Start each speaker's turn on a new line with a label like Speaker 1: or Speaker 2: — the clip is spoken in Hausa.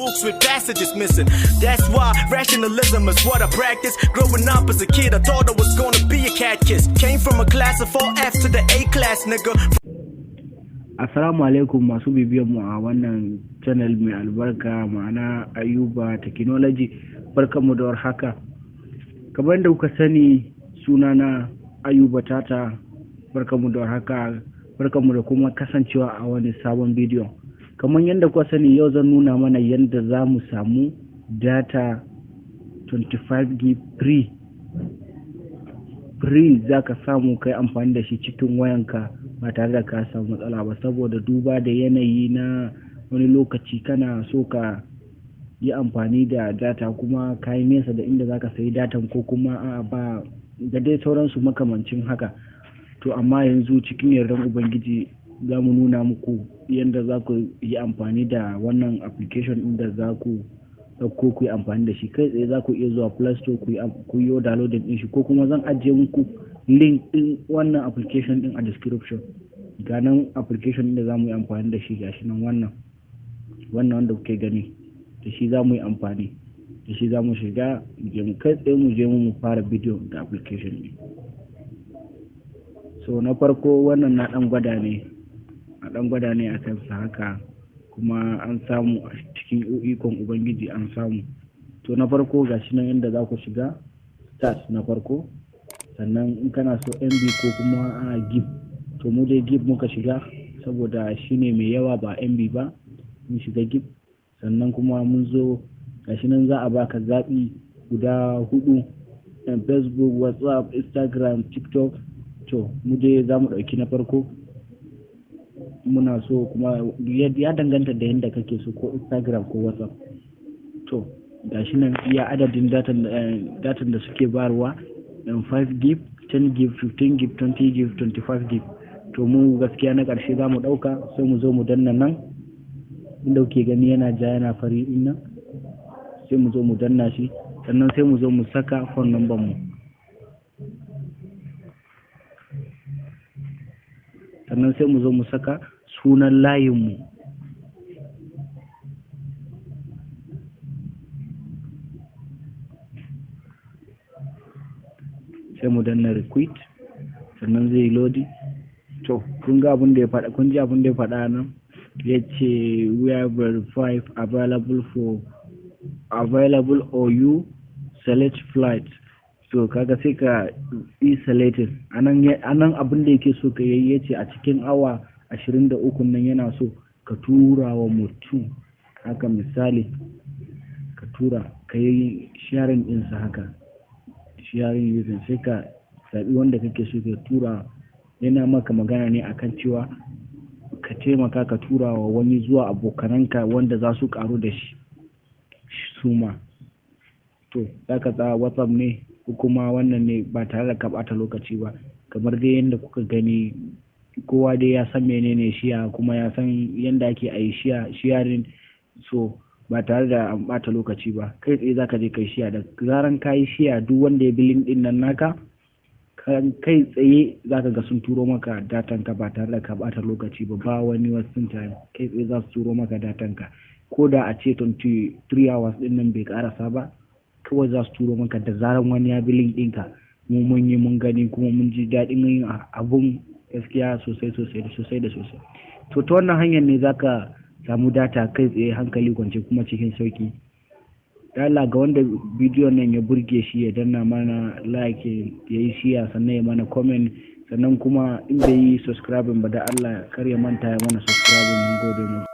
Speaker 1: Books with passages missing. That's why rationalism is what I practice. Growing up as a kid, I thought I was gonna be a catechist. Came from a class of 4F to the A class, nigga.
Speaker 2: Assalamu alaikum masu bibiyan mu a wannan channel mai albarka, ma'ana Ayuba Technology. Barkanmu da warhaka. Kamar yadda kuka sani, sunana Ayuba Tata. Barkanmu da warhaka, barkanmu da kuma kasancewa a wani sabon bidiyo. Kamar yadda kuka sani, yau zan nuna mana yadda za mu samu data 25 gig free. Free za ka samu kai amfani da shi cikin wayanka ba tare da ka samu matsala ba, saboda duba da yanayi na wani lokaci kana so ka yi amfani da data kuma ka yi nesa da inda zaka sayi datan, ko kuma a ba da dai sauransu makamancin haka. To amma yanzu, cikin yardan Ubangiji, za mu nuna muku yadda za ku yi amfani da wannan application ɗin da za ku ɗauko ku yi amfani da shi kai tsaye. Za ku iya zuwa Play Store ku yi downloading ɗin shi, ko kuma zan ajiye muku link ɗin wannan application ɗin a description. Ga nan application ɗin da za mu yi amfani da shi, gashi nan, wannan wanda kuke gani, da shi za mu yi amfani da shi. Za mu shiga mu kai tsaye, mu je mu fara bidiyo da application ɗin. So na farko, wannan na ɗan gwada ne, a ɗan gwada ne a kansa haka, kuma an samu, a cikin ikon Ubangiji an samu. To na farko, gashi nan inda za ku shiga, start na farko. Sannan in kana so MB ko kuma a gig, to mu dai gig muka shiga saboda shine mai yawa, ba MB ba. Mun shiga gig, sannan kuma mun zo, gashi nan za a baka zaɓi guda hudu: Facebook, WhatsApp, Instagram, TikTok. To mu dai za mu ɗauki na farko, muna so kuma ya danganta da yadda kake so, ko Instagram ko WhatsApp. To gashi nan iya adadin datan da suke bayarwa: 5 gig, 10 gig, 15 gig, 20 gig, 25 gig. To mu gaskiya na ƙarshe za mu ɗauka. Sai mu zo mu danna nan inda kuke gani yana ja yana fari ɗin nan, sai mu zo mu danna shi. Sannan sai mu zo mu saka phone number mu, sannan sai mu zo mu saka sunan layinmu, sai mu danna request. Sannan zai yi loading. To kun ga abin da ya faɗa, kun ji abin da ya faɗa nan, ya ce "We are verify available for available or you select flight". So kaga sai ka yi selecting anan. Anan abin da yake so ka yi, yace a cikin awa 23 nan yana so ka tura wa mutum haka, misali ka tura, ka yi sharing ɗinsa haka, sharing using, sai ka zaɓi wanda kake so ka tura. Yana maka magana ne akan cewa ka taimaka ka tura wa wani zuwa abokananka wanda za su karu da shi suma. To za ka tsaya WhatsApp ne ko kuma wannan ne, ba tare da ka ɓata lokaci ba. Kamar dai yadda kuka gani, kowa dai ya san menene share, kuma ya san yadda ake a yi sharing. So ba tare da an ɓata lokaci ba, kai tsaye za ka je kai share. Da zaran ka yi share, duk wanda ya bi link ɗin nan naka, kai tsaye za ka ga sun turo maka datan ka ba tare da ka ɓata lokaci ba. Ba wani wasting time, kai tsaye za su turo maka datan ka. Ko da a ce 23 hours ɗin nan bai karasa ba, kawai za su turo maka da zaran wani ya bi link ɗinka. Mu mun yi, mun gani, kuma mun ji daɗin yin abun gaskiya sosai sosai sosai da sosai. To ta wannan hanyar ne zaka samu data kai tsaye, hankali kwance, kuma cikin sauki. Allah, ga wanda bidiyon nan ya burge shi, ya danna mana like, ya yi share, sannan ya mana comment. Sannan kuma in bai yi subscribing ba, da Allah kar ya manta ya mana subscribing. Mun gode mu.